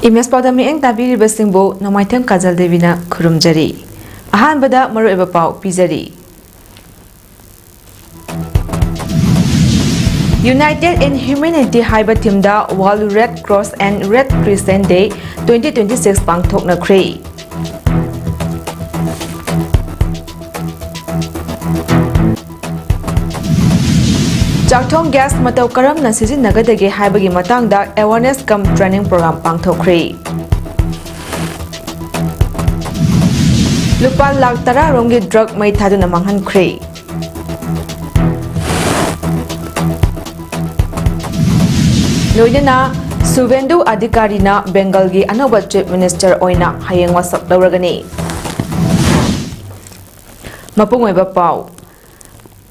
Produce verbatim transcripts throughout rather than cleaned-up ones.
Image ꯄꯥꯎꯗꯝ ꯃꯤꯠꯌꯦꯡ ꯇꯥꯕꯤꯔꯤꯕꯁꯤꯡꯕꯨ ꯅꯣꯡꯃꯥꯏꯊꯦꯝ ꯀꯥꯖꯜ ꯗꯦꯕꯤꯅ ꯈꯨꯔꯨꯝꯖꯔꯤ꯫ ꯑꯍꯥꯟꯕꯗ ꯃꯔꯨꯑꯣꯏꯕ ꯄꯥꯎ ꯄꯤꯖꯔꯤ꯫ United in Humanity ꯍꯥꯏꯕ ꯊꯤꯝꯗ World Red Cross and Red Crescent Day twenty twenty six ꯄꯥꯡꯊꯣꯛꯅꯈ꯭ꯔꯦ꯫ ꯆꯥꯛꯊꯣꯡ gas ꯃꯇꯧ ꯀꯔꯝꯅ ꯁꯤꯖꯤꯟꯅꯒꯗꯒꯦ ꯍꯥꯏꯕꯒꯤ ꯃꯇꯥꯡꯗ awareness cum training program ꯄꯥꯡꯊꯣꯛꯈ꯭ꯔꯦ꯫ ꯂꯨꯄꯥ ꯂꯥꯈ ꯇꯔꯥ ꯔꯣꯝꯒꯤ drug ꯃꯩ ꯊꯥꯗꯨꯅ ꯃꯥꯡꯍꯟꯈ꯭ꯔꯦ꯫ ꯂꯣꯏꯅꯅ ꯁꯨꯚꯦꯟꯗꯨ ꯑꯙꯤꯀꯥꯔꯤꯅ ꯕꯦꯡꯒꯜꯒꯤ ꯑꯅꯧꯕ Chief Minister ꯑꯣꯏꯅ ꯍꯌꯦꯡ ꯋꯥꯁꯛ ꯂꯧꯔꯒꯅꯤ꯫ ꯃꯄꯨꯡ ꯑꯣꯏꯕ ꯄꯥꯎ꯫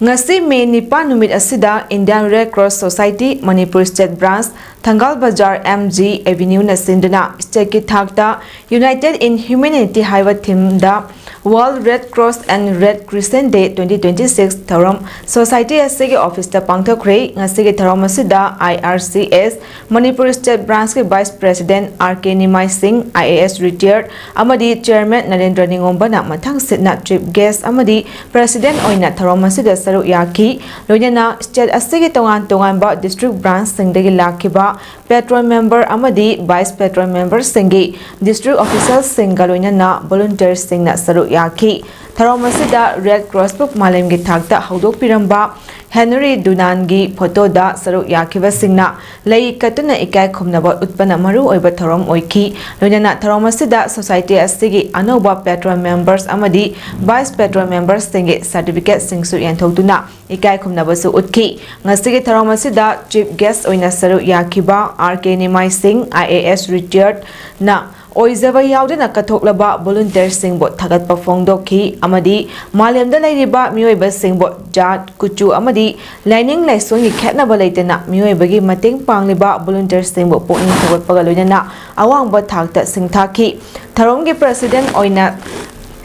ꯉꯁꯤ ꯃꯦ ꯅꯤꯄꯥꯟ ꯅꯨꯃꯤꯠ ꯑꯁꯤꯗ Indian Red Cross Society Manipur State Branch, ꯊꯪꯒꯥꯜ ꯕꯖꯥꯔ, M G Avenue ꯅ ꯁꯤꯟꯗꯨꯅ state ꯀꯤ ꯊꯥꯛꯇ United in Humanity ꯍꯥꯏꯕ ꯊꯤꯝꯗ World Red Cross and Red Crescent Day twenty twenty six ꯊꯧꯔꯝ society ꯑꯁꯤꯒꯤ office ꯇ ꯄꯥꯡꯊꯣꯛꯈ꯭ꯔꯦ꯫ ꯉꯁꯤꯒꯤ ꯊꯧꯔꯝ ꯑꯁꯤꯗ I R C S Manipur State Branch ꯀꯤ Vice President R K ꯅꯤꯃꯥꯏ ꯁꯤꯡ, I A S retired, ꯑꯃꯗꯤ Chairman ꯅꯔꯦꯟꯗ꯭ꯔ ꯅꯤꯉꯣꯝꯕꯅ ꯃꯊꯪ ꯁꯤꯠꯅ Chief Guest ꯑꯃꯗꯤ President ꯑꯣꯏꯅ ꯊꯧꯔꯝ ꯑꯁꯤꯗ ꯁꯔꯨꯛ ꯌꯥꯈꯤ꯫ ꯂꯣꯏꯅꯅ state ꯑꯁꯤꯒꯤ ꯇꯣꯉꯥꯟ ꯇꯣꯉꯥꯟꯕ district branch ꯁꯤꯡꯗꯒꯤ ꯂꯥꯛꯈꯤꯕ patron member ꯑꯃꯗꯤ vice patron member ꯁꯤꯡꯒꯤ district official ꯁꯤꯡꯒ ꯂꯣꯏꯅꯅ volunteer ꯁꯤꯡꯅ ꯁꯔꯨꯛ ꯌꯥꯈꯤ꯫ ꯊꯧꯔꯝ ꯑꯁꯤꯗ Red Cross ꯕꯨ ꯃꯥꯂꯦꯝꯒꯤ ꯊꯥꯛꯇ ꯍꯧꯗꯣꯛꯄꯤꯔꯝꯕ Henry Dunant ꯒꯤ photo ꯗ ꯁꯔꯨꯛ ꯌꯥꯈꯤꯕꯁꯤꯡꯅ ꯂꯩ ꯀꯠꯇꯨꯅ ꯏꯀꯥꯏ ꯈꯨꯝꯅꯕ ꯎꯠꯄꯅ ꯃꯔꯨ ꯑꯣꯏꯕ ꯊꯧꯔꯝ ꯑꯣꯏꯈꯤ꯫ ꯂꯣꯏꯅꯅ ꯊꯧꯔꯝ ꯑꯁꯤꯗ society ꯑꯁꯤꯒꯤ ꯑꯅꯧꯕ patron members ꯑꯃꯗꯤ vice patron member ꯁꯤꯡꯒꯤ certificate ꯁꯤꯡꯁꯨ ꯌꯦꯟꯊꯣꯛꯇꯨꯅ ꯏꯀꯥꯏ ꯈꯨꯝꯅꯕꯁꯨ ꯎꯠꯈꯤ꯫ ꯉꯁꯤꯒꯤ ꯊꯧꯔꯝ ꯑꯁꯤꯗ Chief Guest ꯑꯣꯏꯅ ꯁꯔꯨꯛ ꯌꯥꯈꯤꯕ R K ꯅꯤꯃꯥꯏ ꯁꯤꯡ, I A S retired ꯅ ꯑꯣꯏꯖꯕ ꯌꯥꯎꯗꯅ ꯀꯠꯊꯣꯛꯂꯕ volunteer ꯁꯤꯡꯕꯨ ꯊꯥꯒꯠꯄ ꯐꯣꯡꯗꯣꯛꯈꯤ ꯑꯃꯗꯤ ꯃꯥꯂꯦꯝꯗ ꯂꯩꯔꯤꯕ ꯃꯤꯑꯣꯏꯕꯁꯤꯡꯕꯨ ꯖꯥꯠ, ꯀꯨꯆꯨ ꯑꯃꯗꯤ ꯂꯥꯏꯅꯤꯡ ꯂꯥꯏꯁꯣꯟꯒꯤ ꯈꯦꯠꯅꯕ ꯂꯩꯇꯅ ꯃꯤꯑꯣꯏꯕꯒꯤ ꯃꯇꯦꯡ ꯄꯥꯡꯂꯤꯕ volunteer ꯁꯤꯡꯕꯨ ꯄꯨꯛꯅꯤꯡ ꯊꯧꯒꯠꯄꯒ ꯂꯣꯏꯅꯅ ꯑꯋꯥꯡꯕ ꯊꯥꯛꯇ ꯁꯤꯡꯊꯥꯈꯤ꯫ ꯊꯧꯔꯝꯒꯤ president ꯑꯣꯏꯅ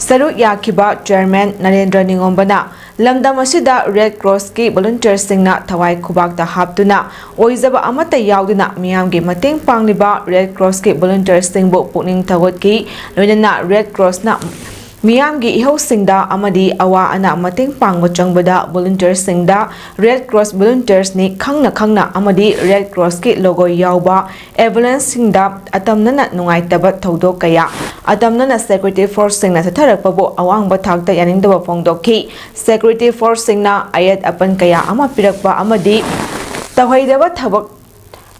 ꯁꯔꯨꯛ ꯌꯥꯈꯤꯕ ꯆꯤꯌꯔꯃꯦꯟ ꯅꯔꯦꯟꯗ꯭ꯔ ꯅꯤꯉꯣꯝꯕꯅ ꯂꯝꯗꯝ ꯑꯁꯤꯗ ꯔꯦꯗ ꯀ꯭ꯔꯣꯁꯀꯤ ꯚꯣꯂꯨꯟꯇꯤꯌꯔꯁꯤꯡꯅ ꯊꯋꯥꯏ ꯈꯨꯕꯥꯛꯇ ꯍꯥꯞꯇꯨꯅ ꯑꯣꯏꯖꯕ ꯑꯃꯠꯇ ꯌꯥꯎꯗꯅ ꯃꯤꯌꯥꯝꯒꯤ ꯃꯇꯦꯡ ꯄꯥꯡꯂꯤꯕ ꯔꯦꯗ ꯀ꯭ꯔꯣꯁꯀꯤ ꯚꯣꯂꯨꯟꯇꯤꯌꯔꯁꯤꯡꯕꯨ ꯄꯨꯛꯅꯤꯡ ꯊꯧꯒꯠꯈꯤ꯫ ꯂꯣꯏꯅꯅ ꯔꯦꯗ ꯀ꯭ꯔꯣꯁꯅ ꯃꯤꯌꯥꯝꯒꯤ ꯏꯍꯧꯁꯤꯡꯗ ꯑꯃꯗꯤ ꯑꯋꯥ ꯑꯅꯥ ꯃꯇꯦꯡ ꯄꯥꯡꯕ ꯆꯪꯕꯗ ꯚꯣꯂꯨꯟꯇꯤꯌꯔꯁꯤꯡꯗ ꯔꯦꯗ ꯀ꯭ꯔꯣꯁ ꯚꯣꯂꯨꯟꯇꯤꯌꯔꯁꯅꯤ ꯈꯪꯅ ꯈꯪꯅ ꯑꯃꯗꯤ ꯔꯦꯗ ꯀ꯭ꯔꯣꯁꯀꯤ ꯂꯣꯒꯣ ꯌꯥꯎꯕ ꯑꯦꯝꯕꯨꯂꯦꯟꯁꯁꯤꯡꯗ ꯑꯇꯝꯅꯅ ꯅꯨꯡꯉꯥꯏꯇꯕ ꯊꯧꯗꯣꯛ ꯀꯌꯥ, ꯑꯇꯝꯅꯅ ꯁꯦꯀ꯭ꯌꯨꯔꯤꯇꯤ ꯐꯣꯔꯁꯁꯤꯡꯅ ꯆꯠꯊꯔꯛꯄꯕꯨ ꯑꯋꯥꯡꯕ ꯊꯥꯛꯇ ꯌꯥꯅꯤꯡꯗꯕ ꯐꯣꯡꯗꯣꯛꯈꯤ꯫ ꯁꯦꯀ꯭ꯌꯨꯔꯤꯇꯤ ꯐꯣꯔꯁꯁꯤꯡꯅ ꯑꯌꯦꯠ ꯑꯄꯟ ꯀꯌꯥ ꯑꯃ ꯄꯤꯔꯛꯄ ꯑꯃꯗꯤ ꯇꯧꯍꯩꯗꯕ ꯊꯕꯛ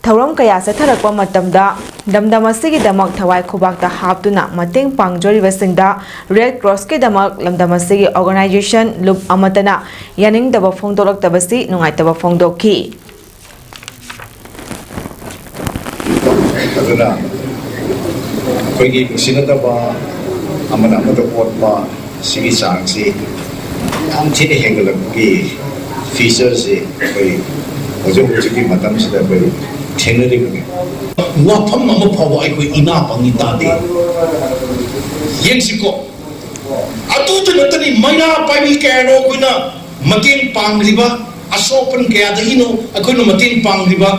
ꯊꯧꯔꯝ ꯀꯌꯥ ꯆꯠꯊꯔꯛꯄ ꯃꯇꯝꯗ ꯂꯝꯗꯝ ꯑꯁꯤꯒꯤꯗꯃꯛ ꯊꯋꯥꯏ ꯈꯨꯕꯥꯛꯇ ꯍꯥꯞꯇꯨꯅ ꯃꯇꯦꯡ ꯄꯥꯡꯖꯔꯤꯕꯁꯤꯡꯗ ꯔꯦꯗ ꯀ꯭ꯔꯣꯁꯀꯤꯗꯃꯛ ꯂꯝꯗꯝ ꯑꯁꯤꯒꯤ ꯑꯣꯔꯒꯅꯥꯏꯖꯦꯁꯟ ꯂꯨꯞ ꯑꯃꯠꯇꯅ ꯌꯥꯅꯤꯡꯗꯕ ꯐꯣꯡꯗꯣꯛꯂꯛꯇꯕꯁꯤ ꯅꯨꯡꯉꯥꯏꯇꯕ ꯐꯣꯡꯗꯣꯛꯈꯤ꯫ ꯑꯗꯨꯅ ꯑꯩꯈꯣꯏꯒꯤ ꯅꯨꯡꯁꯤꯅꯗꯕ, ꯑꯃꯅ ꯑꯃꯗ ꯑꯣꯠꯄ, ꯁꯤꯒꯤ ꯆꯥꯡꯁꯤ ꯌꯥꯝ ꯊꯤꯅ ꯍꯦꯟꯒꯠꯂꯛꯄꯒꯤ ꯐꯤꯆꯔꯁꯤ ꯑꯩꯈꯣꯏ ꯍꯧꯖꯤꯛ ꯍꯧꯖꯤꯛꯀꯤ ꯃꯇꯝꯁꯤꯗ ꯑꯩꯈꯣꯏ ꯊꯦꯡꯅꯔꯤꯕꯅꯤ꯫ ꯋꯥꯐꯝ ꯑꯃ ꯐꯥꯎꯕ ꯑꯩꯈꯣꯏ ꯏꯅꯥ ꯄꯪꯉꯤ ꯇꯥꯗꯦ꯫ ꯌꯦꯡꯁꯤꯀꯣ, ꯑꯗꯨꯗ ꯅꯠꯇꯅꯤ, ꯃꯩꯔꯥ ꯄꯥꯏꯕꯤ ꯀꯌꯥꯅꯣ ꯑꯩꯈꯣꯏꯅ ꯃꯇꯦꯡ ꯄꯥꯡꯂꯤꯕ, ꯑꯁꯣꯛ ꯑꯄꯟ ꯀꯌꯥꯗꯒꯤꯅꯣ ꯑꯩꯈꯣꯏꯅ ꯃꯇꯦꯡ ꯄꯥꯡꯂꯤꯕ꯫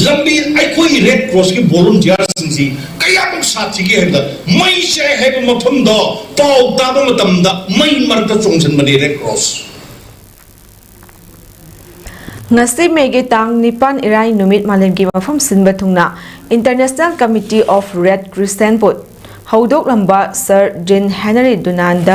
ꯂꯝꯕꯤ, ꯑꯩꯈꯣꯏꯒꯤ ꯔꯦꯗ ꯀ꯭ꯔꯣꯁꯀꯤ ꯚꯣꯂꯨꯟꯇꯤꯌꯔꯁꯤꯡꯁꯤ ꯀꯌꯥꯃꯨꯛ ꯁꯥꯊꯤꯒꯦ ꯍꯥꯏꯕꯗ, ꯃꯩꯁꯦ ꯍꯥꯏꯕ ꯃꯐꯝꯗꯣ ꯄꯥꯎ ꯇꯥꯕ ꯃꯇꯝꯗ ꯃꯩ ꯃꯔꯛꯇ ꯆꯣꯡꯁꯤꯟꯕꯅꯤ ꯔꯦꯗ ꯀ꯭ꯔꯣꯁ꯫ ꯉꯁꯤ ꯃꯦꯒꯤ ꯇꯥꯡ ꯅꯤꯄꯥꯟ, ꯏꯔꯥꯏ ꯅꯨꯃꯤꯠ, ꯃꯥꯂꯦꯝꯒꯤ ꯃꯐꯝ ꯁꯤꯟꯕ ꯊꯨꯡꯅ International Committee of Red Crescentꯕꯨ ꯍꯧꯗꯣꯛꯂꯝꯕ ꯁꯔ ꯖꯤꯟ ꯍꯦꯅꯔꯤ ꯗꯨꯅꯥꯟꯗ,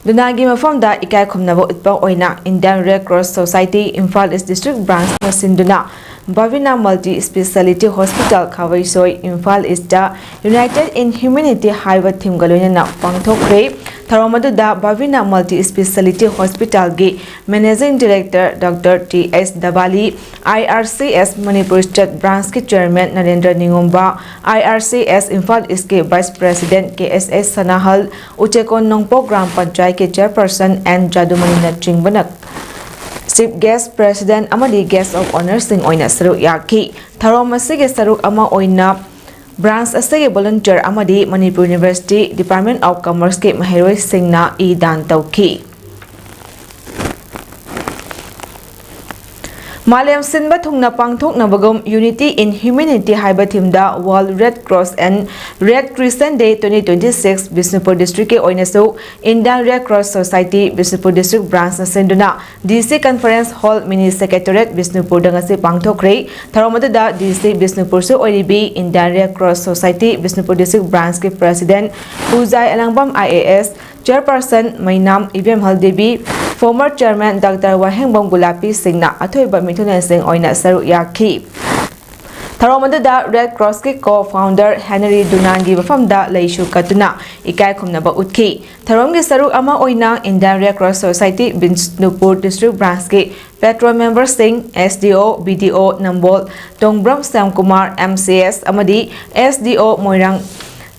ꯗꯨꯅꯥꯟꯒꯤ ꯃꯐꯝꯗ ꯏꯀꯥꯏ ꯈꯨꯝꯅꯕ ꯎꯠꯄ ꯑꯣꯏꯅ Indian Red Cross Society Imphal East District Branchꯅ ꯁꯤꯟꯗꯨꯅ Bhavina Multi Speciality Hospital, Khabeisoi, Imphal East United in Humanity ꯍꯥꯏꯕ ꯊꯤꯝꯒ ꯂꯣꯏꯅꯅ ꯄꯥꯡꯊꯣꯛꯈ꯭ꯔꯦ꯫ ꯊꯧꯔꯝ ꯑꯗꯨꯗ Bhavina Multi Speciality Hospitalꯒꯤ Managing Director Doctor T S Dabali, I R C S Manipur State Branchꯀꯤ Chairman Narendra ꯅꯤꯉꯣꯝꯕ, I R C S Imphal ꯏꯁꯀꯤ Vice President K S S ꯁꯅꯥꯍꯜ, ꯎꯆꯦꯀꯣꯟ ꯅꯣꯡꯄꯣꯛ gram ꯄꯟꯆꯥꯌꯠꯀꯤ Chairperson N ꯖꯥꯗꯨꯃꯅꯤꯅꯆꯤꯡꯕꯅ Chief Guest, President ꯑꯃꯗꯤ Guest of Honourꯁꯤꯡ ꯑꯣꯏꯅ ꯁꯔꯨꯛ ꯌꯥꯈꯤ꯫ ꯊꯧꯔꯝ ꯑꯁꯤꯒꯤ ꯁꯔꯨꯛ ꯑꯃ ꯑꯣꯏꯅ Branch ꯑꯁꯤꯒꯤ volunteer ꯑꯃꯗꯤ Manipur University Department of Commerceꯀꯤ ꯃꯍꯩꯔꯣꯏꯁꯤꯡꯅ ꯏ ꯗꯥꯟ ꯇꯧꯈꯤ꯫ ꯃꯥꯂꯦꯝ ꯁꯤꯟꯕ ꯊꯨꯡꯅ ꯄꯥꯡꯊꯣꯛꯅꯕꯒꯨꯝ Unity in Humanity ꯍꯥꯏꯕ themeꯗ World Red Cross and Red Crescent Day twenty twenty six Bishnupur districtꯀꯤ ꯑꯣꯏꯅꯁꯨ Indian Red Cross Society Bishnupur district branchꯅ ꯁꯤꯟꯗꯨꯅ DC Conference Hall, Mini Secretariat, ꯕꯤꯁꯅꯨꯄꯨꯔꯗ ꯉꯁꯤ ꯄꯥꯡꯊꯣꯛꯈ꯭ꯔꯦ꯫ ꯊꯧꯔꯝ ꯑꯗꯨꯗ DC ꯕꯤꯁꯅꯨꯄꯨꯔꯁꯨ ꯑꯣꯏꯔꯤꯕꯤ Indian Red Cross Society Bishnupur district branchꯀꯤ president ꯄꯨꯖꯥꯏ ꯑꯦꯂꯥꯡꯕꯝ IAS, chairperson ꯃꯩꯅꯥꯝ ꯏꯕꯦꯝꯍꯜ Devi, former chairman Doctor ꯋꯥꯍꯦꯡꯕꯝ ꯒꯨꯂꯥꯄꯤ ꯁꯤꯡꯅ ꯑꯊꯣꯏꯕ ꯃꯤꯊꯨꯡꯂꯦꯟꯁꯤꯡ ꯑꯣꯏꯅ ꯁꯔꯨꯛ ꯌꯥꯈꯤ꯫ ꯊꯧꯔꯝ ꯑꯗꯨꯗ Red Crossꯀꯤ co-founder Henry Dunantꯒꯤ ꯃꯐꯝꯗ ꯂꯩꯁꯨ ꯀꯠꯇꯨꯅ ꯏꯀꯥꯏ ꯈꯨꯝꯅꯕ ꯎꯠꯈꯤ꯫ ꯊꯧꯔꯝꯒꯤ ꯁꯔꯨꯛ ꯑꯃ ꯑꯣꯏꯅ Indian Red Cross Society Bishnupur district branchꯀꯤ patron memberꯁꯤꯡ, SDO, BDO ꯅꯝꯕꯣꯜ ꯇꯣꯡꯕ꯭ꯔꯝ ꯁ꯭ꯌꯥꯝꯀꯨꯃꯥꯔ, MCS, ꯑꯃꯗꯤ SDO ꯃꯣꯏꯔꯥꯡ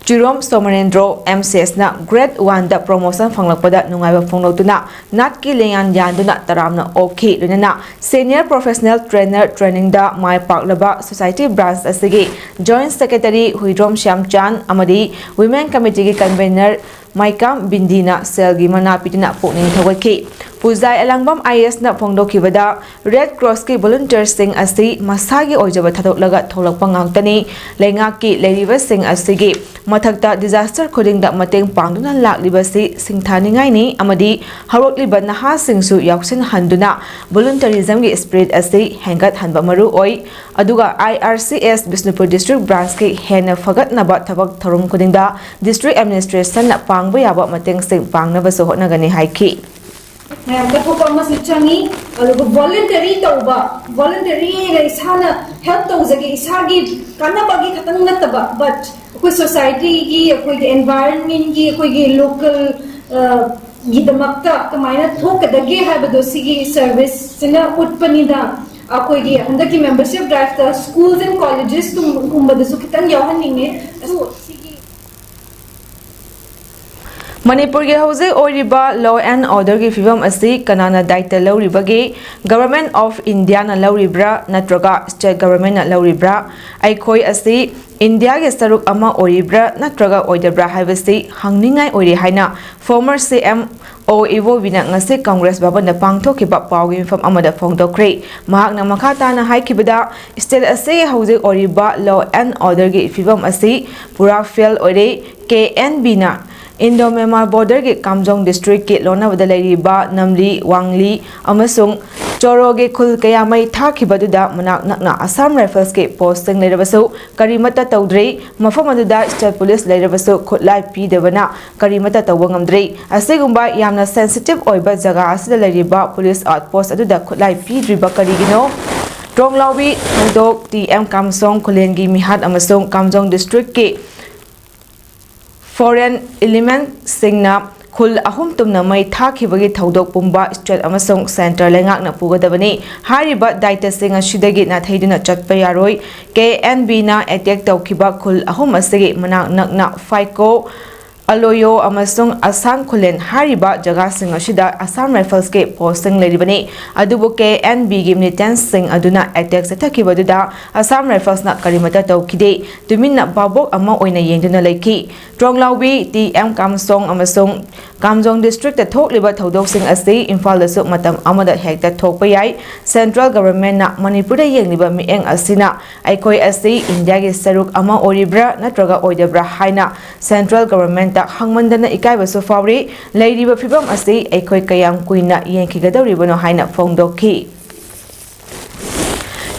ꯆꯤꯔꯣꯝ ꯁꯣꯃꯔꯦꯟꯗ꯭ꯔꯣ, MCSꯅ grade oneꯗ promotion ꯐꯪꯂꯛꯄꯗ ꯅꯨꯡꯉꯥꯏꯕ ꯐꯣꯡꯗꯣꯛꯇꯨꯅ ꯅꯥꯠꯀꯤ ꯂꯦꯡꯌꯥꯟ ꯌꯥꯟꯗꯨꯅ ꯇꯔꯥꯝꯅ ꯑꯣꯛꯈꯤ꯫ ꯂꯣꯏꯅꯅ senior professional trainer trainingꯗ ꯃꯥꯏ ꯄꯥꯛꯂꯕ society branch ꯑꯁꯤꯒꯤ joint secretary ꯍꯨꯏꯗ꯭ꯔꯣꯝ ꯁ꯭ꯌꯥꯝꯆꯥꯟ ꯑꯃꯗꯤ women committeeꯒꯤ convener ꯃꯥꯏꯀꯥꯝ ꯕꯤꯟꯗꯤꯅ ꯁꯦꯜꯒꯤ ꯃꯅꯥ ꯄꯤꯗꯨꯅ ꯄꯨꯛꯅꯤꯡ ꯊꯧꯒꯠꯈꯤ꯫ ꯄꯨꯖꯥꯏ ꯑꯦꯂꯥꯡꯕꯝ IASꯅ ꯐꯣꯡꯗꯣꯛꯈꯤꯕꯗ, Red Crossꯀꯤ volunteerꯁꯤꯡ ꯑꯁꯤ ꯃꯁꯥꯒꯤ ꯑꯣꯏꯖꯕ ꯊꯥꯗꯣꯛꯂꯒ ꯊꯣꯛꯂꯛꯄ ꯉꯥꯛꯇꯅꯤ꯫ ꯂꯩꯉꯥꯛꯀꯤ ꯂꯩꯔꯤꯕꯁꯤꯡ ꯑꯁꯤꯒꯤ ꯃꯊꯛꯇ disaster ꯈꯨꯗꯤꯡꯗ ꯃꯇꯦꯡ ꯄꯥꯡꯗꯨꯅ ꯂꯥꯛꯂꯤꯕꯁꯤ ꯁꯤꯡꯊꯥꯅꯤꯡꯉꯥꯏꯅꯤ ꯑꯃꯗꯤ ꯍꯧꯔꯛꯂꯤꯕ ꯅꯍꯥꯁꯤꯡꯁꯨ ꯌꯥꯎꯁꯤꯟꯍꯟꯗꯨꯅ volunteerismꯒꯤ spirit ꯑꯁꯤ ꯍꯦꯟꯒꯠꯍꯟꯕ ꯃꯔꯨ ꯑꯣꯏ꯫ ꯑꯗꯨꯒ IRCS ꯕꯤꯁꯅꯨꯄꯨꯔ district branchꯀꯤ ꯍꯦꯟꯅ ꯐꯒꯠꯅꯕ ꯊꯕꯛ ꯊꯧꯔꯝ ꯈꯨꯗꯤꯡꯗ district administrationꯅ ꯄꯥꯡꯕ ꯌꯥꯕ ꯃꯇꯦꯡꯁꯤꯡ ꯄꯥꯡꯅꯕꯁꯨ ꯍꯣꯠꯅꯒꯅꯤ ꯍꯥꯏꯈꯤ꯫ ꯃꯌꯥꯝ ꯀꯠꯊꯣꯛꯄ ꯑꯃꯁꯨ ꯆꯪꯉꯤ꯫ ꯑꯗꯨꯒ voluntary ꯇꯧꯕ, voluntary ꯑꯣꯏꯅ ꯏꯁꯥꯅ help ꯇꯧꯖꯒꯦ, ꯏꯁꯥꯒꯤ ꯀꯥꯟꯅꯕꯒꯤ ꯈꯛꯇꯪ ꯅꯠꯇꯕ, but ꯑꯩꯈꯣꯏ societyꯒꯤ, ꯑꯩꯈꯣꯏꯒꯤ environmentꯀꯤ, ꯑꯩꯈꯣꯏꯒꯤ local, ꯑ, ꯒꯤꯗꯃꯛꯇ ꯀꯃꯥꯏꯅ ꯊꯣꯛꯀꯗꯒꯦ ꯍꯥꯏꯕꯗꯣ ꯁꯤꯒꯤ serviceꯁꯤꯅ ꯎꯠꯄꯅꯤꯗ꯫ ꯑꯩꯈꯣꯏꯒꯤ ꯍꯟꯗꯛꯀꯤ membership driveꯇ schools and collegesꯀꯨꯝꯕꯗꯁꯨ ꯈꯤꯇꯪ ꯌꯥꯎꯍꯟꯅꯤꯡꯉꯦ꯫ ꯑꯗꯨ ꯁꯤꯒꯤ ꯃꯅꯤꯄꯨꯔꯒꯤ ꯍꯧꯖꯤꯛ ꯑꯣꯏꯔꯤꯕ law and orderꯒꯤ ꯐꯤꯕꯝ ꯑꯁꯤ ꯀꯅꯥꯅ ꯗꯥꯏꯇ ꯂꯧꯔꯤꯕꯒꯦ? Government of Indiaꯅ ꯂꯧꯔꯤꯕ꯭ꯔꯥ ꯅꯠꯇ꯭ꯔꯒ state governmentꯅ ꯂꯧꯔꯤꯕ꯭ꯔꯥ? ꯑꯩꯈꯣꯏ ꯑꯁꯤ ꯏꯟꯗꯤꯌꯥꯒꯤ ꯁꯔꯨꯛ ꯑꯃ ꯑꯣꯏꯔꯤꯕ꯭ꯔꯥ ꯅꯠꯇ꯭ꯔꯒ ꯑꯣꯏꯗꯕ꯭ꯔꯥ ꯍꯥꯏꯕꯁꯤ ꯍꯪꯅꯤꯡꯉꯥꯏ ꯑꯣꯏꯔꯤ ꯍꯥꯏꯅ former CM ꯑꯣ ꯏꯕꯣꯕꯤꯅ ꯉꯁꯤ ꯀꯪꯒ꯭ꯔꯦꯁ ꯚꯕꯟꯗ ꯄꯥꯡꯊꯣꯛꯈꯤꯕ ꯄꯥꯎꯒꯤ ꯃꯤꯐꯝ ꯑꯃꯗ ꯐꯣꯡꯗꯣꯛꯈ꯭ꯔꯦ꯫ ꯃꯍꯥꯛꯅ ꯃꯈꯥ ꯇꯥꯅ ꯍꯥꯏꯈꯤꯕꯗ, state ꯑꯁꯤꯒꯤ ꯍꯧꯖꯤꯛ ꯑꯣꯏꯔꯤꯕ law and orderꯒꯤ ꯐꯤꯕꯝ ꯑꯁꯤ ꯄꯨꯔꯥ fail ꯑꯣꯏꯔꯦ꯫ KNBꯅ Indo Myanmar borderꯒꯤ ꯀꯥꯝꯖꯣꯡ districtꯀꯤ ꯂꯣꯟꯅꯕꯗ ꯂꯩꯔꯤꯕ ꯅꯝꯂꯤ, ꯋꯥꯡꯂꯤ ꯑꯃꯁꯨꯡ ꯆꯣꯔꯣꯒꯤ ꯈꯨꯜ ꯀꯌꯥ ꯃꯩ ꯊꯥꯈꯤꯕꯗꯨꯗ ꯃꯅꯥꯛ ꯅꯛꯅ Assam Riflesꯀꯤ postꯁꯤꯡ ꯂꯩꯔꯕꯁꯨ ꯀꯔꯤꯃꯠꯇ ꯇꯧꯗ꯭ꯔꯤ꯫ ꯃꯐꯝ ꯑꯗꯨꯗ state police ꯂꯩꯔꯕꯁꯨ ꯈꯨꯠꯂꯥꯏ ꯄꯤꯗꯕꯅ ꯀꯔꯤꯃꯠꯇ ꯇꯧꯕ ꯉꯝꯗ꯭ꯔꯤ꯫ ꯑꯁꯤꯒꯨꯝꯕ ꯌꯥꯝꯅ sensitive ꯑꯣꯏꯕ ꯖꯒꯥ ꯑꯁꯤꯗ ꯂꯩꯔꯤꯕ police outpost ꯑꯗꯨꯗ ꯈꯨꯠꯂꯥꯏ ꯄꯤꯗ꯭ꯔꯤꯕ ꯀꯔꯤꯒꯤꯅꯣ? ꯇ꯭ꯔꯣꯡꯂꯥꯎꯕꯤ ꯊꯧꯗꯣꯛ, ꯇꯤ ꯑꯦꯝ ꯀꯥꯝꯁꯣꯡ, ꯈꯨꯂꯦꯟꯒꯤ ꯃꯤꯍꯥꯠ ꯑꯃꯁꯨꯡ ꯀꯥꯝꯖꯣꯡ districtꯀꯤ foreign elementꯁꯤꯡꯅ ꯈꯨꯜ ꯑꯍꯨꯝ ꯇꯨꯝꯅ ꯃꯩ ꯊꯥꯈꯤꯕꯒꯤ ꯊꯧꯗꯣꯛ ꯄꯨꯝꯕ state ꯑꯃꯁꯨꯡ centre ꯂꯩꯉꯥꯛꯅ ꯄꯨꯒꯗꯕꯅꯤ꯫ ꯍꯥꯏꯔꯤꯕ ꯗꯥꯏꯇꯁꯤꯡ ꯑꯁꯤꯗꯒꯤ ꯅꯥꯊꯩꯗꯨꯅ ꯆꯠꯄ ꯌꯥꯔꯣꯏ꯫ KNBꯅ attack ꯇꯧꯈꯤꯕ ꯈꯨꯜ ꯑꯍꯨꯝ ꯑꯁꯤꯒꯤ ꯃꯅꯥꯛ ꯅꯛꯅ ꯐꯥꯏꯀꯣ, ꯑꯂꯣꯌꯣ ꯑꯃꯁꯨꯡ ꯑꯁꯥꯡ ꯈꯨꯂꯦꯟ ꯍꯥꯏꯔꯤꯕ ꯖꯒꯥꯁꯤꯡ ꯑꯁꯤꯗ Assam Riflesꯀꯤ postꯁꯤꯡ ꯂꯩꯔꯤꯕꯅꯤ꯫ ꯑꯗꯨꯕꯨ KNBꯒꯤ militantꯁꯤꯡ ꯑꯗꯨꯅ attack ꯆꯠꯊꯈꯤꯕꯗꯨꯗ Assam Riflesꯅ ꯀꯔꯤꯃꯠꯇ ꯇꯧꯈꯤꯗꯦ꯫ ꯇꯨꯃꯤꯟꯅ ꯚꯥꯕꯣꯛ ꯑꯃ ꯑꯣꯏꯅ ꯌꯦꯡꯗꯨꯅ ꯂꯩꯈꯤ꯫ ꯇ꯭ꯔꯣꯡꯂꯥꯎꯕꯤ, ꯇꯤ ꯑꯦꯝ ꯀꯥꯝꯁꯣꯡ ꯑꯃꯁꯨꯡ ꯀꯥꯝꯖꯣꯡ districtꯇ ꯊꯣꯛꯂꯤꯕ ꯊꯧꯗꯣꯛꯁꯤꯡ ꯑꯁꯤ ꯏꯝꯐꯥꯜꯗꯁꯨ ꯃꯇꯝ ꯑꯃꯗ ꯍꯦꯛꯇ ꯊꯣꯛꯄ ꯌꯥꯏ꯫ Central governmentꯅ ꯃꯅꯤꯄꯨꯔꯗ ꯌꯦꯡꯂꯤꯕ ꯃꯤꯠꯌꯦꯡ ꯑꯁꯤꯅ ꯑꯩꯈꯣꯏ ꯑꯁꯤ ꯏꯟꯗꯤꯌꯥꯒꯤ ꯁꯔꯨꯛ ꯑꯃ ꯑꯣꯏꯔꯤꯕ꯭ꯔꯥ ꯅꯠꯇ꯭ꯔꯒ ꯑꯣꯏꯗꯕ꯭ꯔꯥ ꯍꯥꯏꯅ central governmentꯇ ꯍꯪꯃꯟꯗꯅ ꯏꯀꯥꯏꯕꯁꯨ ꯐꯥꯎꯔꯤ꯫ ꯂꯩꯔꯤꯕ ꯐꯤꯕꯝ ꯑꯁꯤ ꯑꯩꯈꯣꯏ ꯀꯌꯥꯝ ꯀꯨꯏꯅ ꯌꯦꯡꯈꯤꯒꯗꯧꯔꯤꯕꯅꯣ ꯍꯥꯏꯅ ꯐꯣꯡꯗꯣꯛꯈꯤ꯫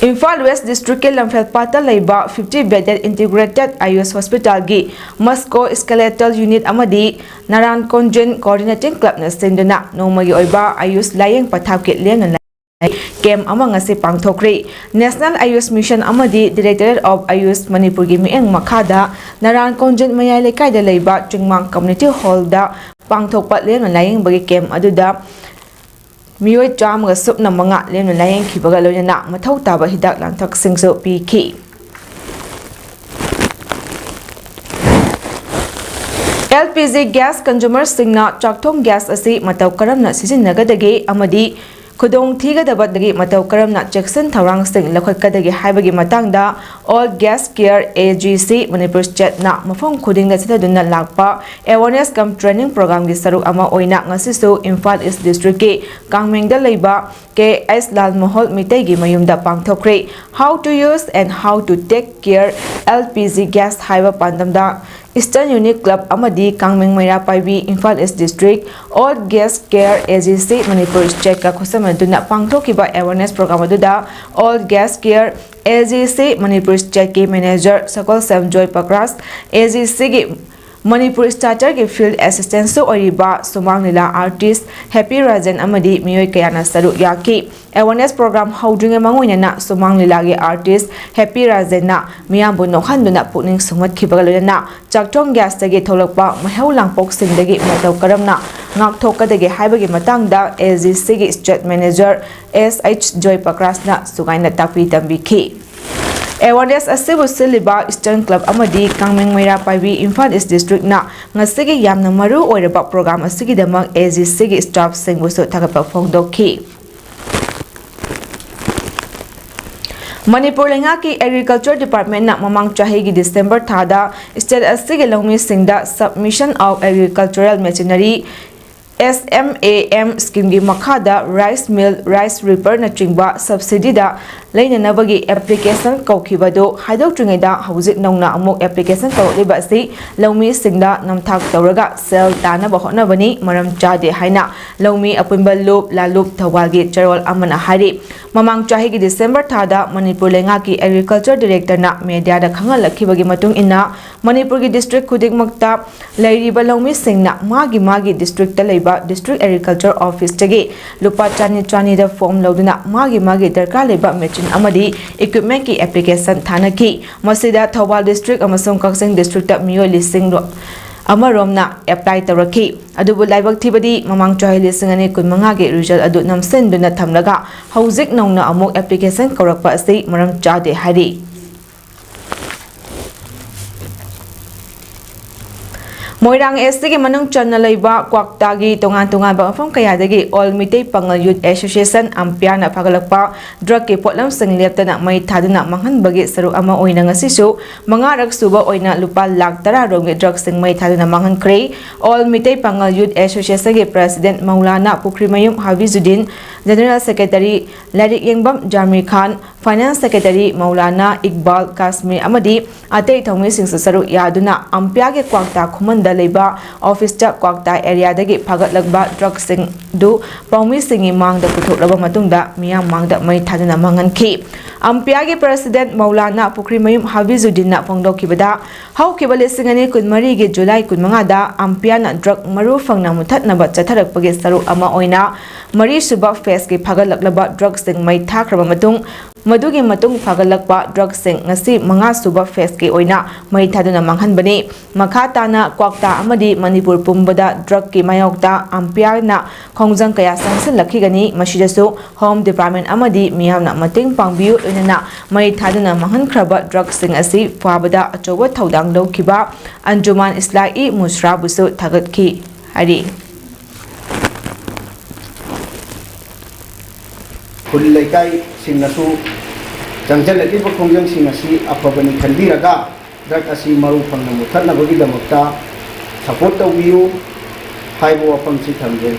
ꯏꯝꯐꯥꯜ West districtꯀꯤ ꯂꯝꯐꯦꯜꯄꯥꯠꯇ ꯂꯩꯕ fifty bedded integrated AYUSH hospitalꯒꯤ musculoskeletal unit ꯑꯃꯗꯤ ꯅꯥꯔꯥꯟ ꯀꯣꯟꯖꯤꯟ coordinating clubꯅ ꯁꯤꯟꯗꯨꯅ ꯅꯣꯡꯃꯒꯤ ꯑꯣꯏꯕ AYUSH ꯂꯥꯌꯦꯡ ꯄꯊꯥꯞꯀꯤ ꯂꯦꯝꯅ ꯂꯩ camp ꯑꯃ ꯉꯁꯤ ꯄꯥꯡꯊꯣꯛꯈ꯭ꯔꯦ꯫ National AYUSH Mission ꯑꯃꯗꯤ Directorate of AYUSH ꯃꯅꯤꯄꯨꯔꯒꯤ ꯃꯤꯠꯌꯦꯡ ꯃꯈꯥꯗ ꯅꯥꯔꯥꯟ ꯀꯣꯟꯖꯤꯟ ꯃꯌꯥꯏ ꯂꯩꯀꯥꯏꯗ ꯂꯩꯕ ꯆꯤꯡꯃꯥꯡ community hallꯗ ꯄꯥꯡꯊꯣꯛꯄ ꯂꯦꯝꯅ ꯂꯥꯌꯦꯡꯕꯒꯤ camp ꯑꯗꯨꯗ ꯃꯤꯑꯣꯏ ꯆꯥꯝꯃꯒ ꯁꯨꯞꯅ ꯃꯉꯥ ꯂꯦꯝꯅ ꯂꯥꯌꯦꯡꯈꯤꯕꯒ ꯂꯣꯏꯅꯅ ꯃꯊꯧ ꯇꯥꯕ ꯍꯤꯗꯥꯛ ꯂꯥꯡꯊꯛꯁꯤꯡꯁꯨ ꯄꯤꯈꯤ꯫ L L P G gas ꯀꯟꯖꯨꯃꯔꯁꯤꯡꯅ ꯆꯥꯛꯊꯣꯡ ꯒ꯭ꯌꯥꯁ ꯑꯁꯤ ꯃꯇꯧ ꯀꯔꯝꯅ ꯁꯤꯖꯤꯟꯅꯒꯗꯒꯦ ꯑꯃꯗꯤ ꯈꯨꯗꯣꯡ ꯊꯤꯒꯗꯕꯗꯒꯤ ꯃꯇꯧ ꯀꯔꯝꯅ ꯆꯦꯛꯁꯤꯟ ꯊꯧꯔꯥꯡꯁꯤꯡ ꯂꯧꯈꯠꯀꯗꯒꯦ ꯍꯥꯏꯕꯒꯤ ꯃꯇꯥꯡꯗ All Gas Care A G C Manipur State ꯅ ꯃꯐꯝ ꯈꯨꯗꯤꯡꯗ ꯆꯠꯊꯗꯨꯅ ꯂꯥꯛꯄ awareness cum training program ꯒꯤ ꯁꯔꯨꯛ ꯑꯃ ꯑꯣꯏꯅ ꯉꯁꯤꯁꯨ ꯏꯝꯐꯥꯜ ꯏꯁ ꯗꯤꯁꯇ꯭ꯔꯤꯛꯀꯤ ꯀꯥꯡꯃꯦꯡꯗ ꯂꯩꯕ ꯀꯦ ꯑꯦꯁ ꯂꯥꯜꯃꯣꯍꯣꯜ ꯃꯤꯇꯩꯒꯤ ꯃꯌꯨꯝꯗ ꯄꯥꯡꯊꯣꯛꯈ꯭ꯔꯦ꯫ How to use and how to take care L P G gas ꯍꯥꯏꯕ ꯄꯥꯟꯗꯝꯗ Eastern Unit Club ꯑꯃꯗꯤ ꯀꯥꯡꯃꯦꯡ ꯃꯩꯔꯥ ꯄꯥꯏꯕꯤ ꯏꯝꯐꯥꯜ ꯏꯁ district All Gas Care A G C Manipur State ꯀ ꯈꯨꯠꯁꯝꯅꯗꯨꯅ ꯄꯥꯡꯊꯣꯛꯈꯤꯕ awareness program ꯑꯗꯨꯗ All Gas Care A G C Manipur State ꯀꯤ manager Sagolsem joy Prakash, A G C ꯒꯤ Manipur ꯁ꯭ꯇꯥꯔꯇꯔꯒꯤ field assistant ꯁꯨ ꯑꯣꯏꯔꯤꯕ ꯁꯨꯃꯥꯡ ꯂꯤꯂꯥ artist ꯍꯦꯄꯤ ꯔꯥꯖꯦꯟ ꯑꯃꯗꯤ ꯃꯤꯑꯣꯏ ꯀꯌꯥꯅ ꯁꯔꯨꯛ ꯌꯥꯈꯤ꯫ Awareness program ꯍꯧꯗ꯭ꯔꯤꯉꯩ ꯃꯥꯡꯑꯣꯏꯅꯅ ꯁꯨꯃꯥꯡ ꯂꯤꯂꯥꯒꯤ artist ꯍꯦꯄꯤ ꯔꯥꯖꯦꯟꯅ ꯃꯤꯌꯥꯝꯕꯨ ꯅꯣꯛꯍꯟꯗꯨꯅ ꯄꯨꯛꯅꯤꯡ ꯁꯨꯝꯍꯠꯈꯤꯕꯒ ꯂꯣꯏꯅꯅ ꯆꯥꯛꯊꯣꯡ ꯒ꯭ꯌꯥꯁꯇꯒꯤ ꯊꯣꯛꯂꯛꯄ ꯃꯩꯍꯧ ꯂꯥꯡꯄꯣꯛꯁꯤꯡꯗꯒꯤ ꯃꯇꯧ ꯀꯔꯝꯅ ꯉꯥꯛꯊꯣꯛꯀꯗꯒꯦ ꯍꯥꯏꯕꯒꯤ ꯃꯇꯥꯡꯗ A G C ꯒꯤ state manager S H ꯖꯣꯏ ꯄ꯭ꯔꯀꯥꯁꯅ ꯁꯨꯒꯥꯏꯅ ꯇꯥꯛꯄꯤ ꯇꯝꯕꯤꯈꯤ꯫ Awareness ꯑꯁꯤꯕꯨ ꯁꯤꯜꯂꯤꯕ Eastern Club ꯑꯃꯗꯤ ꯀꯥꯡꯃꯦꯡ ꯃꯩꯔꯥ ꯄꯥꯏꯕꯤ ꯏꯝꯐꯥꯜ ꯏꯁ ꯗꯤꯁꯇ꯭ꯔꯤꯛꯅ ꯉꯁꯤꯒꯤ ꯌꯥꯝꯅ ꯃꯔꯨ ꯑꯣꯏꯔꯕ program ꯑꯁꯤꯒꯤꯗꯃꯛ A G C ꯒꯤ staff ꯁꯤꯡꯕꯨꯁꯨ ꯊꯥꯒꯠꯄ ꯐꯣꯡꯗꯣꯛꯈꯤ꯫ ꯃꯅꯤꯄꯨꯔ ꯂꯩꯉꯥꯛꯀꯤ Agriculture Department ꯅ ꯃꯃꯥꯡ ꯆꯍꯤꯒꯤ December ꯊꯥꯗ state ꯑꯁꯤꯒꯤ ꯂꯧꯃꯤꯁꯤꯡꯗ Submission of Agricultural Machinery, S M A M scheme ꯒꯤ ꯃꯈꯥꯗ rice mill, rice reaper ꯅꯆꯤꯡꯕ subsidy ꯗ ꯂꯩꯅꯅꯕꯒꯤ application ꯀꯧꯈꯤꯕꯗꯨ ꯍꯥꯏꯗꯣꯛꯇ꯭ꯔꯤꯉꯩꯗ ꯍꯧꯖꯤꯛ ꯅꯧꯅ ꯑꯃꯨꯛ application ꯀꯧꯔꯛꯂꯤꯕ ꯑꯁꯤ ꯂꯧꯃꯤꯁꯤꯡꯗ ꯅꯝꯊꯥꯛ ꯇꯧꯔꯒ ꯁꯦꯜ ꯇꯥꯅꯕ ꯍꯣꯠꯅꯕꯅꯤ, ꯃꯔꯝ ꯆꯥꯗꯦ ꯍꯥꯏꯅ ꯂꯧꯃꯤ ꯑꯄꯨꯟꯕ ꯂꯨꯞ ꯂꯥꯂꯨꯞ ꯊꯧꯕꯥꯜꯒꯤ ꯆꯦꯔꯣꯜ ꯑꯃꯅ ꯍꯥꯏꯔꯤ꯫ ꯃꯃꯥꯡ ꯆꯍꯤꯒꯤ December ꯊꯥꯗ ꯃꯅꯤꯄꯨꯔ ꯂꯩꯉꯥꯛꯀꯤ Agriculture Director ꯅ media ꯗ ꯈꯪꯍꯜꯂꯛꯈꯤꯕꯒꯤ ꯃꯇꯨꯡ ꯏꯟꯅ ꯃꯅꯤꯄꯨꯔꯒꯤ district ꯈꯨꯗꯤꯡꯃꯛꯇ ꯂꯩꯔꯤꯕ ꯂꯧꯃꯤꯁꯤꯡꯅ ꯃꯥꯒꯤ ꯃꯥꯒꯤ district ꯇ ꯂꯩꯕ District Agriculture Office ꯇꯒꯤ ꯂꯨꯄꯥ ꯆꯅꯤ ꯆꯅꯤꯗ form ꯂꯧꯗꯨꯅ ꯃꯥꯒꯤ ꯃꯥꯒꯤ ꯗꯔꯀꯥꯔ ꯂꯩꯕ machine ꯑꯃꯗꯤ equipment ꯀꯤ application ꯊꯥꯅꯈꯤ꯫ ꯃꯁꯤꯗ ꯊꯧꯕꯥꯜ district ꯑꯃꯁꯨꯡ ꯀꯛꯆꯤꯡ district ꯇ ꯃꯤꯑꯣꯏ ꯂꯤꯁꯤꯡ ꯑꯃꯔꯣꯝꯅ apply ꯇꯧꯔꯛꯈꯤ꯫ ꯑꯗꯨꯕꯨ ꯂꯥꯏꯕꯛ ꯊꯤꯕꯗꯤ ꯃꯃꯥꯡ ꯆꯍꯤ ꯂꯤꯁꯤꯡ ꯑꯅꯤ ꯀꯨꯟꯃꯉꯥꯒꯤ result ꯑꯗꯨ ꯅꯝꯁꯤꯟꯗꯨꯅ ꯊꯝꯂꯒ ꯍꯧꯖꯤꯛ ꯅꯧꯅ ꯑꯃꯨꯛ application ꯀꯧꯔꯛꯄ ꯑꯁꯤ ꯃꯔꯝ ꯆꯥꯗꯦ ꯍꯥꯏꯔꯤ꯫ ꯃꯣꯏꯔꯥꯡ ꯑꯦꯁ ꯇꯤꯒꯤ ꯃꯅꯨꯡ ꯆꯟꯅ ꯂꯩꯕ ꯀ꯭ꯋꯥꯛꯇꯥꯒꯤ ꯇꯣꯉꯥꯟ ꯇꯣꯉꯥꯟꯕ ꯃꯐꯝ ꯀꯌꯥꯗꯒꯤ ꯑꯣꯜ ꯃꯤꯇꯩ ꯄꯥꯉꯜ ꯌꯨꯠ ꯑꯦꯁꯣꯁꯤꯌꯦꯁꯟ ꯑꯝꯄꯤꯌꯥꯔꯅ ꯐꯒꯠꯂꯛꯄ ꯗ꯭ꯔꯒꯀꯤ ꯄꯣꯠꯂꯝꯁꯤꯡ ꯂꯦꯞꯇꯅ ꯃꯩ ꯊꯥꯗꯨꯅ ꯃꯥꯡꯍꯟꯕꯒꯤ ꯁꯔꯨꯛ ꯑꯃ ꯑꯣꯏꯅ ꯉꯁꯤꯁꯨ ꯃꯉꯥꯔꯛ ꯁꯨꯕ ꯑꯣꯏꯅ ꯂꯨꯄꯥ ꯂꯥꯈ ꯇꯔꯥ ꯔꯣꯝꯒꯤ ꯗ꯭ꯔꯒꯁꯤꯡ ꯃꯩ ꯊꯥꯗꯨꯅ ꯃꯥꯡꯍꯟꯈ꯭ꯔꯦ꯫ ꯑꯣꯜ ꯃꯤꯇꯩ ꯄꯥꯉꯜ ꯌꯨꯠ ꯑꯦꯁꯣꯁꯤꯌꯦꯁꯟꯒꯤ ꯄ꯭ꯔꯦꯁꯤꯗꯦꯟꯠ ꯃꯧꯂꯥꯅꯥ ꯄꯨꯈ꯭ꯔꯤꯃꯌꯨꯝ ꯍꯥꯕꯤꯖꯨꯗꯤꯟ, ꯖꯦꯅꯔꯦꯜ ꯁꯦꯀ꯭ꯔꯦꯇꯔꯤ ꯂꯥꯏꯔꯤꯛ ꯌꯦꯡꯕꯝ ꯖꯥꯃꯤꯔ ꯈꯥꯟ, ꯐꯥꯏꯅꯥꯟꯁ ꯁꯦꯀ꯭ꯔꯦꯇꯔꯤ ꯃꯧꯂꯥꯅꯥ ꯏꯛꯕꯥꯜ ꯀꯥꯁꯃꯤ ꯑꯃꯗꯤ ꯑꯇꯩ ꯊꯧꯃꯤꯁꯤꯡꯁꯨ ꯁꯔꯨꯛ ꯌꯥꯗꯨꯅ ꯑꯝꯄꯤꯌꯥꯒꯤ ꯀ꯭ꯋꯥꯛꯇꯥ ꯈꯨꯃꯟꯗ ꯂꯩꯕ ꯑꯣꯐꯤꯁꯇ ꯀ꯭ꯋꯥꯛꯇꯥ ꯑꯦꯔꯤꯌꯥꯗꯒꯤ ꯐꯥꯒꯠꯂꯛꯄ ꯗ꯭ꯔꯒꯁꯤꯡꯗꯨ ꯄꯥꯎꯃꯤꯁꯤꯡꯒꯤ ꯃꯥꯡꯗ ꯄꯨꯊꯣꯛꯂꯕ ꯃꯇꯨꯡꯗ ꯃꯤꯌꯥꯝ ꯃꯥꯡꯗ ꯃꯩ ꯊꯥꯗꯨꯅ ꯃꯥꯡꯍꯟꯈꯤ꯫ ꯑꯝꯄꯤꯌꯥꯒꯤ ꯄ꯭ꯔꯦꯁꯤꯗꯦꯟꯠ ꯃꯧꯂꯥꯅꯥ ꯄꯨꯈ꯭ꯔꯤꯃꯌꯨꯝ ꯍꯥꯕꯤꯖꯨꯗꯤꯟꯅ ꯐꯣꯡꯗꯣꯛꯈꯤꯕꯗ, ꯍꯧꯈꯤꯕ ꯂꯤꯁꯤꯡ ꯑꯅꯤ ꯀꯨꯟꯃꯔꯤꯒꯤ ꯖꯨꯂꯥꯏ ꯀꯨꯟꯃꯉꯥꯗ ꯑꯝꯄꯤꯌꯥꯅ ꯗ꯭ꯔꯒ ꯃꯔꯨ ꯐꯪꯅ ꯃꯨꯊꯠꯅꯕ ꯆꯠꯊꯔꯛꯄꯒꯤ ꯁꯔꯨꯛ ꯑꯃ ꯑꯣꯏꯅ ꯃꯔꯤꯁꯨꯕ ꯐꯦꯖꯀꯤ ꯐꯥꯒꯠꯂꯛꯂꯕ ꯗ꯭ꯔꯒꯁꯤꯡ ꯃꯩ ꯊꯥꯈ꯭ꯔꯕ ꯃꯇꯨꯡ, ꯃꯗꯨꯒꯤ ꯃꯇꯨꯡ ꯐꯥꯒꯠꯂꯛꯄ ꯗ꯭ꯔꯒꯁꯤꯡ ꯉꯁꯤ ꯃꯉꯥꯁꯨꯕ ꯐꯦꯖꯀꯤ ꯑꯣꯏꯅ ꯃꯩ ꯊꯥꯗꯨꯅ ꯃꯥꯡꯍꯟꯕꯅꯤ꯫ ꯃꯈꯥ ꯇꯥꯅ ꯀ꯭ꯋꯥꯛꯇꯥ ꯑꯃꯗꯤ ꯃꯅꯤꯄꯨꯔ ꯄꯨꯝꯕꯗ ꯗ꯭ꯔꯒꯀꯤ ꯃꯥꯌꯣꯛꯇ ꯑꯝꯄꯤꯌꯥꯔꯅ ꯈꯣꯡꯖꯪ ꯀꯌꯥ ꯆꯪꯁꯤꯜꯂꯛꯈꯤꯒꯅꯤ꯫ ꯃꯁꯤꯗꯁꯨ ꯍꯣꯝ ꯗꯤꯄꯥꯔꯠꯃꯦꯟꯠ ꯑꯃꯗꯤ ꯃꯤꯌꯥꯝꯅ ꯃꯇꯦꯡ ꯄꯥꯡꯕꯤꯌꯨ꯫ ꯂꯣꯏꯅꯅ ꯃꯩ ꯊꯥꯗꯨꯅ ꯃꯥꯡꯍꯟꯈ꯭ꯔꯕ ꯗ꯭ꯔꯒꯁꯤꯡ ꯑꯁꯤ ꯐꯥꯕꯗ ꯑꯆꯧꯕ ꯊꯧꯗꯥꯡ ꯂꯧꯈꯤꯕ ꯑꯟꯖꯨꯃꯥꯟ ꯏꯁꯂꯥꯍꯤ ꯃꯨꯁ꯭ꯔꯥꯕꯨꯁꯨ ꯊꯥꯒꯠꯈꯤ ꯍꯥꯏꯔꯤ꯫ ꯈꯨꯜ ꯂꯩꯀꯥꯏꯁꯤꯡꯅꯁꯨ ꯆꯪꯁꯤꯜꯂꯛꯂꯤꯕ ꯈꯣꯡꯖꯪꯁꯤꯡ ꯑꯁꯤ ꯑꯐꯕꯅꯤ ꯈꯟꯕꯤꯔꯒ ꯗ꯭ꯔꯒ ꯑꯁꯤ ꯃꯔꯨ ꯐꯪꯅ ꯃꯨꯊꯠꯅꯕꯒꯤꯗꯃꯛꯇ ꯁꯄꯣꯔꯠ ꯇꯧꯕꯤꯌꯨ ꯍꯥꯏꯕ ꯋꯥꯐꯝꯁꯤ ꯊꯝꯖꯔꯤ꯫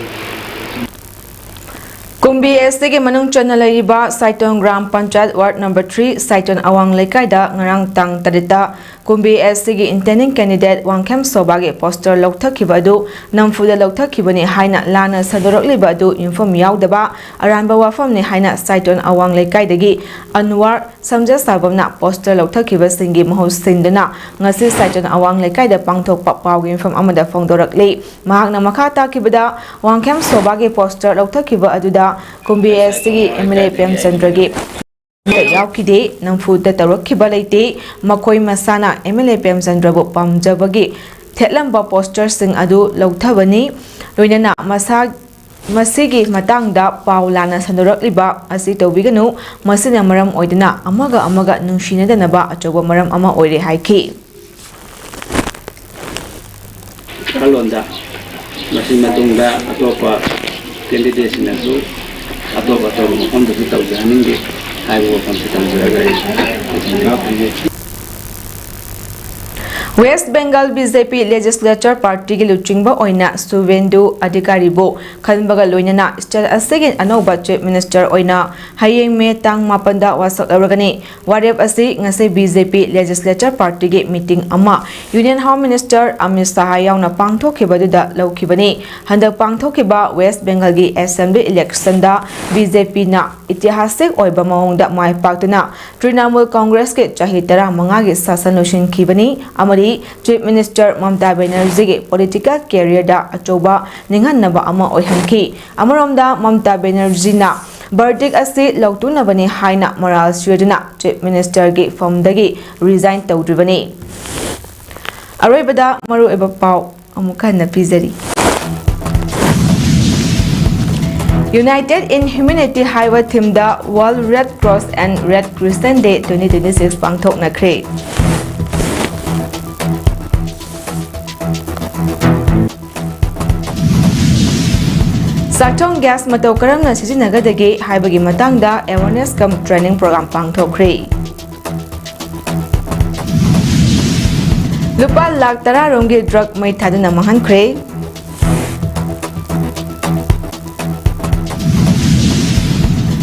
ꯀꯨꯝꯕꯤ ꯑꯦꯁ ꯇꯤꯒꯤ ꯃꯅꯨꯡ ꯆꯟꯅ ꯂꯩꯔꯤꯕ Saiton gram panchayat ward number three Saiton ꯑꯋꯥꯡ ꯂꯩꯀꯥꯏꯗ ꯉꯔꯥꯡ ꯇꯥꯡ ꯇꯔꯦꯠꯇ ꯀꯨꯝꯕꯤ ꯑꯦꯁ ꯇꯤꯒꯤ ꯏꯟꯇꯦꯟꯗꯤꯡ ꯀꯦꯟꯗꯤꯗꯦꯠ ꯋꯥꯡꯈꯦꯝ ꯁꯣꯕꯥꯒꯤ ꯄꯣꯁꯇꯔ ꯂꯧꯊꯈꯤꯕ ꯑꯗꯨ ꯅꯝꯐꯨꯗ ꯂꯧꯊꯈꯤꯕꯅꯤ ꯍꯥꯏꯅ ꯂꯥꯟꯅ ꯁꯟꯗꯣꯔꯛꯂꯤꯕ ꯑꯗꯨ ꯌꯨꯝꯐꯝ ꯌꯥꯎꯗꯕ ꯑꯔꯥꯟꯕ ꯋꯥꯐꯝꯅꯤ ꯍꯥꯏꯅ ꯁꯥꯏꯇꯣꯟ ꯑꯋꯥꯡ ꯂꯩꯀꯥꯏꯗꯒꯤ ꯑꯟꯋꯥꯔ ꯁꯝꯖ ꯁꯥꯕꯝꯅ ꯄꯣꯁꯇꯔ ꯂꯧꯊꯈꯤꯕꯁꯤꯡꯒꯤ ꯃꯍꯨꯠ ꯁꯤꯟꯗꯨꯅ ꯉꯁꯤ ꯁꯥꯏꯇꯣꯟ ꯑꯋꯥꯡ ꯂꯩꯀꯥꯏꯗ ꯄꯥꯡꯊꯣꯛꯄ ꯄꯥꯎꯒꯤ ꯃꯤꯐꯝ ꯑꯃꯗ ꯐꯣꯡꯗꯣꯔꯛꯂꯤ꯫ ꯃꯍꯥꯛꯅ ꯃꯈꯥ ꯇꯥꯈꯤꯕꯗ, ꯋꯥꯡꯈꯦꯝ ꯁꯣꯕꯥꯒꯤ ꯄꯣꯁꯇꯔ ꯂꯧꯊꯈꯤꯕ ꯑꯗꯨꯗ ꯀꯨꯝꯕꯤ ꯑꯦꯁ ꯇꯤꯒꯤ ꯑꯦꯝ ꯑꯦꯜ ꯑꯦ ꯄ꯭ꯔꯦꯝꯆꯟꯗ꯭ꯔꯒꯤ ꯌꯥꯎꯈꯤꯗꯦ꯫ ꯅꯝꯐꯨꯗ ꯇꯧꯔꯛꯈꯤꯕ ꯂꯩꯇꯦ꯫ ꯃꯈꯣꯏ ꯃꯁꯥꯅ ꯑꯦꯝ ꯑꯦꯜ ꯑꯦ ꯄ꯭ꯔꯦꯝꯆꯟꯗ꯭ꯔꯕꯨ ꯄꯥꯝꯖꯕꯒꯤ ꯊꯦꯠꯂꯝꯕ ꯄꯣꯁꯇꯔꯁꯤꯡ ꯑꯗꯨ ꯂꯧꯊꯕꯅꯤ꯫ ꯂꯣꯏꯅꯅ ꯃꯁꯥ, ꯃꯁꯤꯒꯤ ꯃꯇꯥꯡꯗ ꯄꯥꯎ ꯂꯥꯟꯅ ꯁꯟꯗꯣꯔꯛꯂꯤꯕ ꯑꯁꯤ ꯇꯧꯕꯤꯒꯅꯨ꯫ ꯃꯁꯤꯅ ꯃꯔꯝ ꯑꯣꯏꯗꯨꯅ ꯑꯃꯒ ꯑꯃꯒ ꯅꯨꯡꯁꯤꯅꯗꯅꯕ ꯑꯆꯧꯕ ꯃꯔꯝ ꯑꯃ ꯑꯣꯏꯔꯦ ꯍꯥꯏꯈꯤ꯫ ꯋꯥꯈꯜꯂꯣꯟꯗ ꯃꯁꯤ ꯃꯇꯨꯡꯗ ꯑꯇꯣꯞꯄ ꯀꯦꯟꯗꯤꯗꯦꯠꯁꯤꯡꯅꯁꯨ ꯑꯇꯣꯞ ꯑꯇꯣꯞꯄ ꯃꯐꯝꯗꯁꯨ ꯇꯧꯖꯍꯟꯅꯤꯡꯗꯦ ꯍꯥꯏꯕ ꯋꯥꯐꯝꯁꯤ ꯊꯝꯖꯔꯒ ꯑꯩ ꯃꯇꯝ ꯈꯔ ꯄꯤꯖꯩ꯫ ꯋꯦꯁ꯭ꯠ ꯕꯦꯡꯒꯜ ꯕꯤ ꯖꯦ ꯄꯤ ꯂꯦꯖꯤꯁꯂꯦꯆꯔ ꯄꯥꯔꯇꯤꯒꯤ ꯂꯨꯆꯤꯡꯕ ꯑꯣꯏꯅ ꯁꯨꯚꯦꯟꯗꯨ ꯑꯙꯤꯀꯥꯔꯤꯕꯨ ꯈꯟꯕꯒ ꯂꯣꯏꯅꯅ ꯁ꯭ꯇꯦꯠ ꯑꯁꯤꯒꯤ ꯑꯅꯧꯕ ꯆꯤꯐ ꯃꯤꯅꯤꯁꯇꯔ ꯑꯣꯏꯅ ꯍꯌꯦꯡ ꯃꯦ ꯇꯥꯡ ꯃꯥꯄꯟꯗ ꯋꯥꯁꯛ ꯂꯧꯔꯒꯅꯤ꯫ ꯋꯥꯔꯦꯞ ꯑꯁꯤ ꯉꯁꯤ ꯕꯤ ꯖꯦ ꯄꯤ ꯂꯦꯖꯤꯁꯂꯦꯆꯔ ꯄꯥꯔꯇꯤꯒꯤ ꯃꯤꯇꯤꯡ ꯑꯃ union home minister Amit Shah ꯌꯥꯎꯅ ꯄꯥꯡꯊꯣꯛꯈꯤꯕꯗꯨꯗ ꯂꯧꯈꯤꯕꯅꯤ꯫ ꯍꯟꯗꯛ ꯄꯥꯡꯊꯣꯛꯈꯤꯕ ꯋꯦꯁ꯭ꯠ ꯕꯦꯡꯒꯜꯒꯤ ꯑꯦꯁꯦꯝꯕ꯭ꯂꯤ ꯏꯂꯦꯛꯁꯟꯗ ꯕꯤ ꯖꯦ ꯄꯤꯅ ꯏꯇꯤꯍꯥꯁꯤꯛ ꯑꯣꯏꯕ ꯃꯑꯣꯡꯗ ꯃꯥꯏ ꯄꯥꯛꯇꯨꯅ ꯇ꯭ꯔꯤꯅꯥꯃꯨꯜ ꯀꯣꯡꯒ꯭ꯔꯦꯁꯀꯤ ꯆꯍꯤ ꯇꯔꯥꯃꯉꯥꯒꯤ ꯁꯥꯁꯟ ꯂꯣꯏꯁꯤꯟꯈꯤꯕꯅꯤ ꯑꯃꯗꯤ ꯆꯤꯐ ꯃꯤꯅꯤꯁꯇꯔ ꯃꯃꯇꯥ ꯕꯦꯅꯔꯖꯤꯒꯤ ꯄꯣꯂꯤꯇꯤꯀꯦꯜ ꯀꯦꯔꯤꯌꯔꯗ ꯑꯆꯧꯕ ꯅꯤꯡꯍꯟꯅꯕ ꯑꯃ ꯑꯣꯏꯍꯟꯈꯤ꯫ ꯑꯃꯔꯣꯝꯗ, ꯃꯃꯇꯥ ꯕꯦꯅꯔꯖꯤꯅ ꯕꯔꯗꯤꯛ ꯑꯁꯤ ꯂꯧꯇꯨꯅꯕꯅꯤ ꯍꯥꯏꯅ ꯃꯔꯥꯜ ꯁꯤꯔꯗꯨꯅ ꯆꯤꯐ ꯃꯤꯅꯤꯁꯇꯔꯒꯤ ꯐꯝꯗꯒꯤ ꯔꯤꯖꯥꯏꯟ ꯇꯧꯗ꯭ꯔꯤꯕꯅꯤ꯫ ꯑꯔꯣꯏꯕꯗ ꯃꯔꯨꯑꯣꯏꯕ ꯄꯥꯎ ꯑꯃꯨꯛ ꯍꯟꯅ ꯄꯤꯖꯔꯤ꯫ United in Humanity ꯍꯥꯏꯕ ꯊꯤꯝꯗ World Red Cross and Red Crescent Day twenty twenty-six ꯄꯥꯡꯊꯣꯛꯅꯈ꯭ꯔꯦ꯫ ꯆꯥꯛꯊꯣꯡ ꯒ꯭ꯌꯥꯁ ꯃꯇꯧ ꯀꯔꯝꯅ ꯁꯤꯖꯤꯟꯅꯒꯗꯒꯦ ꯍꯥꯏꯕꯒꯤ ꯃꯇꯥꯡꯗ awareness cum training program ꯄꯥꯡꯊꯣꯛꯈ꯭ꯔꯦ꯫ ꯂꯨꯄꯥ ꯂꯥꯈ ꯇꯔꯥ ꯔꯣꯝꯒꯤ ꯗ꯭ꯔꯒ ꯃꯩ ꯊꯥꯗꯨꯅ ꯃꯥꯡꯍꯟꯈ꯭ꯔꯦ꯫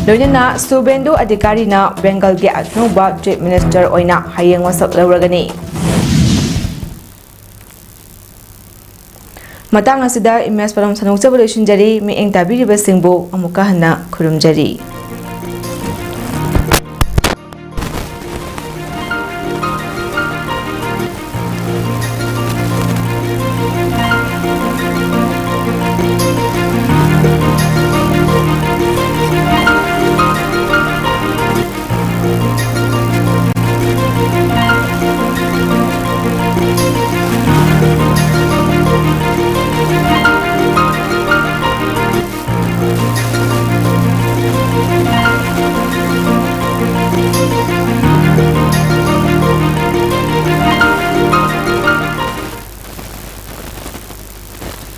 ꯂꯣꯏꯅꯅ ꯁꯨꯚꯦꯟꯗꯨ ꯑꯙꯤꯀꯥꯔꯤꯅ ꯕꯦꯡꯒꯜꯒꯤ ꯑꯅꯧꯕ ꯆꯤꯐ ꯃꯤꯅꯤꯁꯇꯔ ꯑꯣꯏꯅ ꯍꯌꯦꯡ ꯋꯥꯁꯛ ꯂꯧꯔꯒꯅꯤ꯫ ꯃꯇꯥꯡ ꯑꯁꯤꯗ ꯏꯃꯦꯖ ꯄꯔꯝ ꯁꯟꯗꯣꯛꯆꯕ ꯂꯣꯏꯁꯤꯟꯖꯔꯤ꯫ ꯃꯤꯠꯌꯦꯡ ꯇꯥꯕꯤꯔꯤꯕꯁꯤꯡꯕꯨ ꯑꯃꯨꯛꯀ ꯍꯟꯅ ꯈꯨꯔꯨꯝꯖꯔꯤ꯫